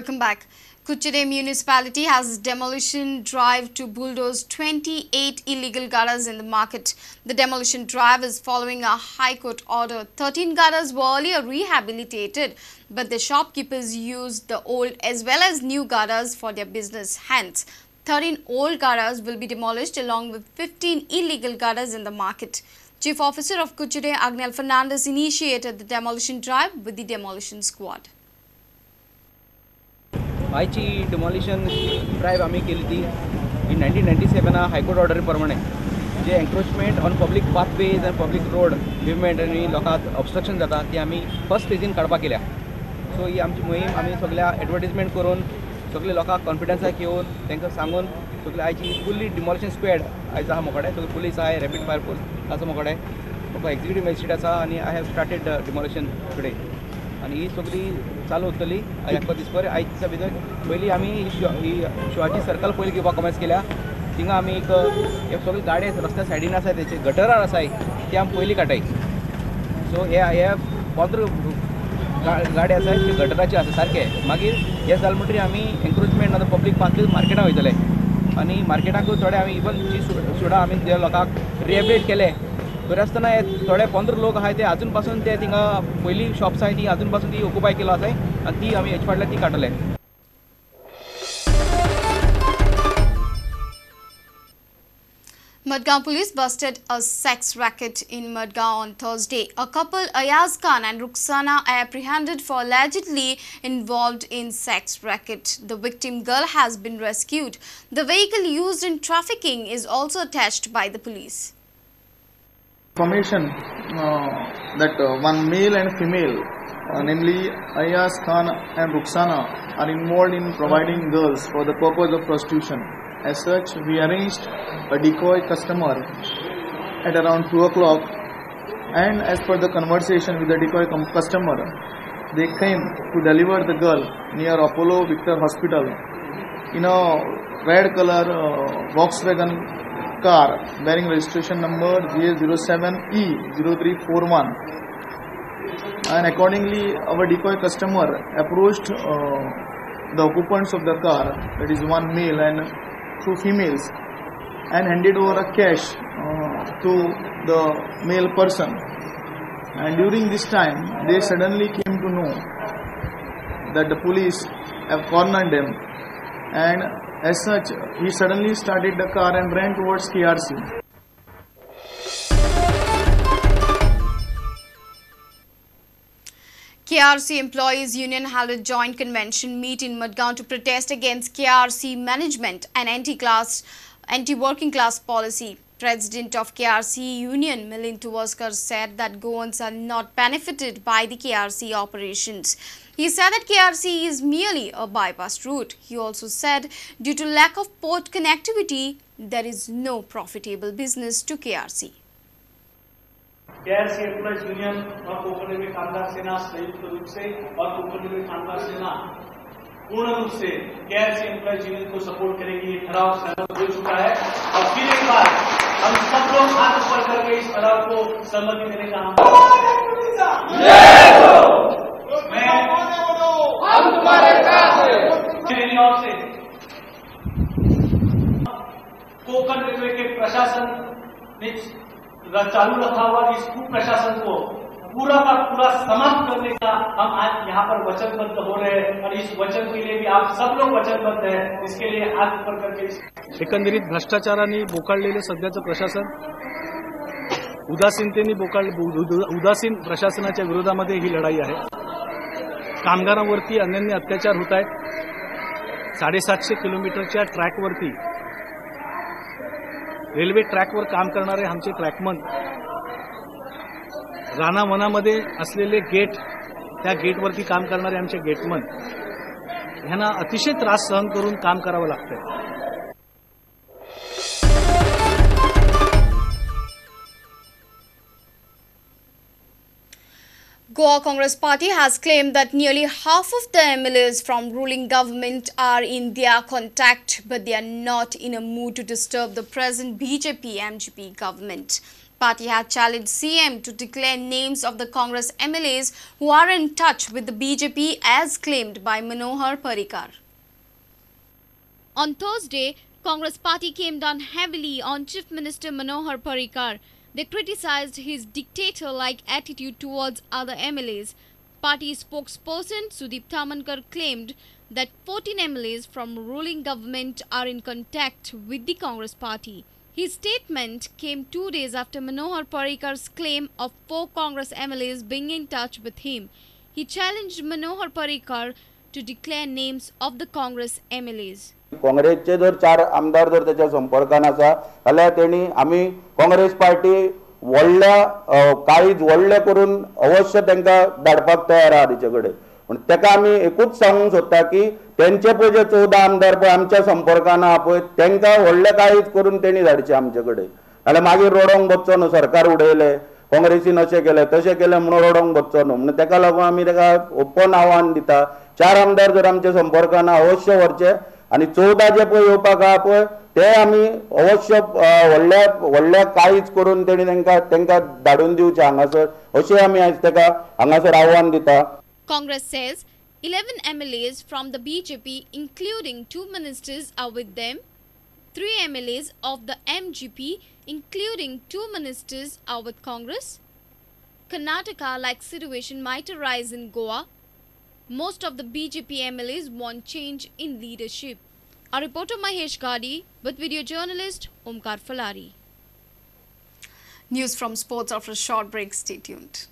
Welcome back. Curchorem municipality has demolition drive to bulldoze 28 illegal gutters in the market. The demolition drive is following a high court order. 13 gutters were earlier rehabilitated, but the shopkeepers used the old as well as new gutters for their business. Hence, 13 old gutters will be demolished along with 15 illegal gutters in the market. Chief Officer of Curchorem, Agnel Fernandez, initiated the demolition drive with the demolition squad. आयची demolition drive आमी केली ती in 1997 high court ऑर्डरी प्रमाणे जे encroachment on public pathways आनी public road movement आनी लोकांक obstruction जाता ती आमी फर्स्ट फेजीन काडपाक केल्या. सो ही आमची मोहीम आमी सगळ्या एडवर्टीजमेंट करून सगळे लोकांक कॉन्फिडन्साक येवन तांकां सांगून सगळे आयची फुल्ली डिमॉलिशन स्क्वॅड आयज आहा मोकडे. सगळे पुलीस आहाय, रॅपीड फायर फोर्स आसा मोकडे, म्हाका एक्झिक्युटीव मॅजिस्ट्रेट आसा आनी I have started demolition today. आनी ही सगळी चालू उरतली आख्खो दीसभर. आयज दिसा भितर पयलीं आमी ही शिवाजी सर्कल पयलीं घेवपाक कॉमेन्स केल्या. थिंगा आमी एक सगळी गाडये रस्त्या सायडीन आसाय, तेचे गटरार आसाय ते आमी पयलीं काडटाय. सो हे हे 15 गाडये आसाय ते गटराचे आसा सारके. मागीर हे जालें म्हणटकीर आमी एन्क्रोचमेंट आतां पब्लीक पाथवेज मार्केटाक वयतले आनी मार्केटाकूय थोडे आमी इवन जी सुद्दां आमी जे लोकांक रिहेबिलिटेट केले तरी आसतना हे थोडे 15 लोक आहाय ते आजून पासून ते थिंगा पयलीं शॉप्स आहाय ती आजून पासून ती ऑक्युपाय केलो आसाय आनी ती आमी हेचे फाटल्यान ती काडटले. Madgaon police busted a sex racket in Madgaon on Thursday. A couple, Ayaz Khan and Rukhsana, are apprehended for allegedly involved in sex racket. The victim girl has been rescued. The vehicle used in trafficking is also attached by the police. Information that one male and female, namely Ayaz Khan and Rukhsana, are involved in providing girls for the purpose of prostitution. As such, we arranged a decoy customer at around 2 o'clock, and as per the conversation with the decoy customer, they came to deliver the girl near Apollo Victor Hospital in a red color Volkswagen car bearing registration number GA07E0341, and accordingly our decoy customer approached the occupants of the car, that is one male and 2 females, and handed over a cash to the male person. And during this time they suddenly came to know that the police have cornered them, and as such he suddenly started the car and ran towards KRC. KRC Employees Union held a joint convention meet in Madgaon to protest against KRC management and anti-working class policy. President of KRC Union, Milind Tuvaskar, said that Goans are not benefited by the KRC operations. He said that KRC is merely a bypass route. He also said due to lack of port connectivity, there is no profitable business to KRC. KRC employees union Aur Konkan railway कामगार सेना संयुक्त रूप से और Konkan railway कामगार सेना पूर्ण रूप से KRC employees union को support करेगी। ये ठराव सहमत हो चुका है और फिर एक बार हम सब लोग हाथ ऊपर करके इस ठराव को सहमति देने का हम तुम्हारे साथ मेरी ओर से कोकण रेलवे के प्रशासन ने चालू रखा हुआ इस कुप्रशासन को पूरा का पूरा समाप्त करने का हम आज यहाँ पर वचनबद्ध हो रहे हैं और इस वचन के लिए भी आप सब लोग वचनबद्ध हैं। इसके लिए हाथ ऊपर करके एकंदरीत भ्रष्टाचाराने बोकाळलेले सध्याचं प्रशासन, उदासीनतेने उदासीन प्रशासनाच्या विरोधामध्ये ही लढाई आहे। कामगारांवरती अन्यान्य अत्याचार होत आहेत। 750 किलोमीटरच्या ट्रॅकवरती, रेल्वे ट्रॅकवर काम करणारे आमचे ट्रॅकमन, रानावनामध्ये असलेले गेट, त्या गेटवरती काम करणारे आमचे गेटमन, ह्यांना अतिशय त्रास सहन करून काम करावं लागतंय। Goa Congress Party has claimed that nearly half of the MLAs from ruling government are in their contact, but they are not in a mood to disturb the present BJP-MGP government. Party had challenged CM to declare names of the Congress MLAs who are in touch with the BJP as claimed by Manohar Parrikar. On Thursday, Congress party came down heavily on Chief Minister Manohar Parrikar. They criticized his dictator-like attitude towards other MLAs. Party spokesperson Sudeep Tamankar claimed that 14 MLAs from ruling government are in contact with the Congress party. His statement came 2 days after Manohar Parrikar's claim of 4 Congress MLAs being in touch with him. He challenged Manohar Parrikar to declare names of the Congress MLAs. काँग्रेसचे जर 4 आमदार जर त्याच्या संपर्कान आसा जाल्यार तेणी आमी Congress party व्हडल्या काळीज व्हडलें करून अवश्य तांकां धाडपाक तयार आहा तेचे कडेन. पूण ताका आमी एकूच सांगूंक सोदता की तेंचे पळय जे 14 आमदार पळय आमच्या संपर्कान आहा पळय तांकां व्हडलें काळीज करून तेणी धाडचें आमचे कडेन. नाल्यार मागीर रडोंक बसचो न्हू सरकार उडयलें काँग्रेसीन अशें केलें तशें केलें म्हणून रडोंक बसचो न्हू. म्हणून ताका लागून आमी ताका ओपन आव्हान दिता 4 आमदार जर आमच्या संपर्कान आहा अवश्य व्हरचे आनी 14 जे पळय येवपाक आहा पळय ते आमी अवश्य व्हडल्या व्हडल्या काळीज करून तेणी तांकां धाडून दिवचें हांगासर अशें आमी आयज ताका हांगासर आव्हान दिता. Congress says 11 MLAs from the BJP, including 2 ministers, are with them. 3 MLAs of the MGP, including 2 ministers, are with Congress. Karnataka-like situation might arise in Goa. Most of the BJP MLAs want change in leadership. Our reporter Mahesh Gadi with video journalist Omkar Falari. News from sports after a short break. Stay tuned.